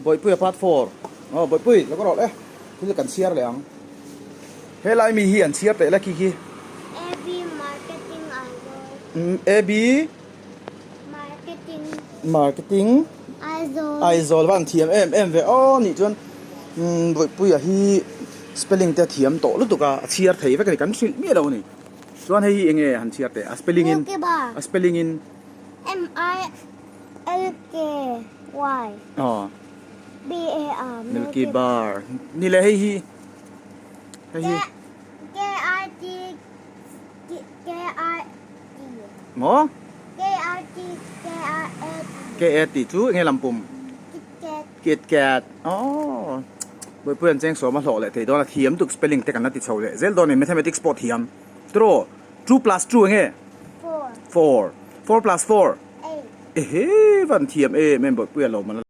Bawihpuia part 4. Aw Bawihpui lo ka rawh le. Thil kan chhiar leh ang. Helai mi hi an chhiar teh la khi khi. AB Marketing Aizawl. AB Marketing Marketing Aizawl. Aizawl va an thiam em em ve aw nih chuan Bawihpuia hi spelling te a thiam tawh lutuk a, a chhiar thei vek a ni kan hrilh miah lo a ni. Chuan hei hi enge han chhiar teh a spelling in Milky Bar. a spelling in M I L K Y aw B A R Milky Bar ni le hei hi hei hi K I T K I T maw K I T K I A T K A T chu enge lampum Kit Kat Kit Kat aw Buaipui an cheng sawm a hlawh leh thei dawn a thiam tuk spelling te kan la ti chho leh zel dawn a ni mathematics pawh thiam tiraw 2 plus 2 enge 4 4 4 plus 4 8 ehe van thiam em em Buaipui a lo man a.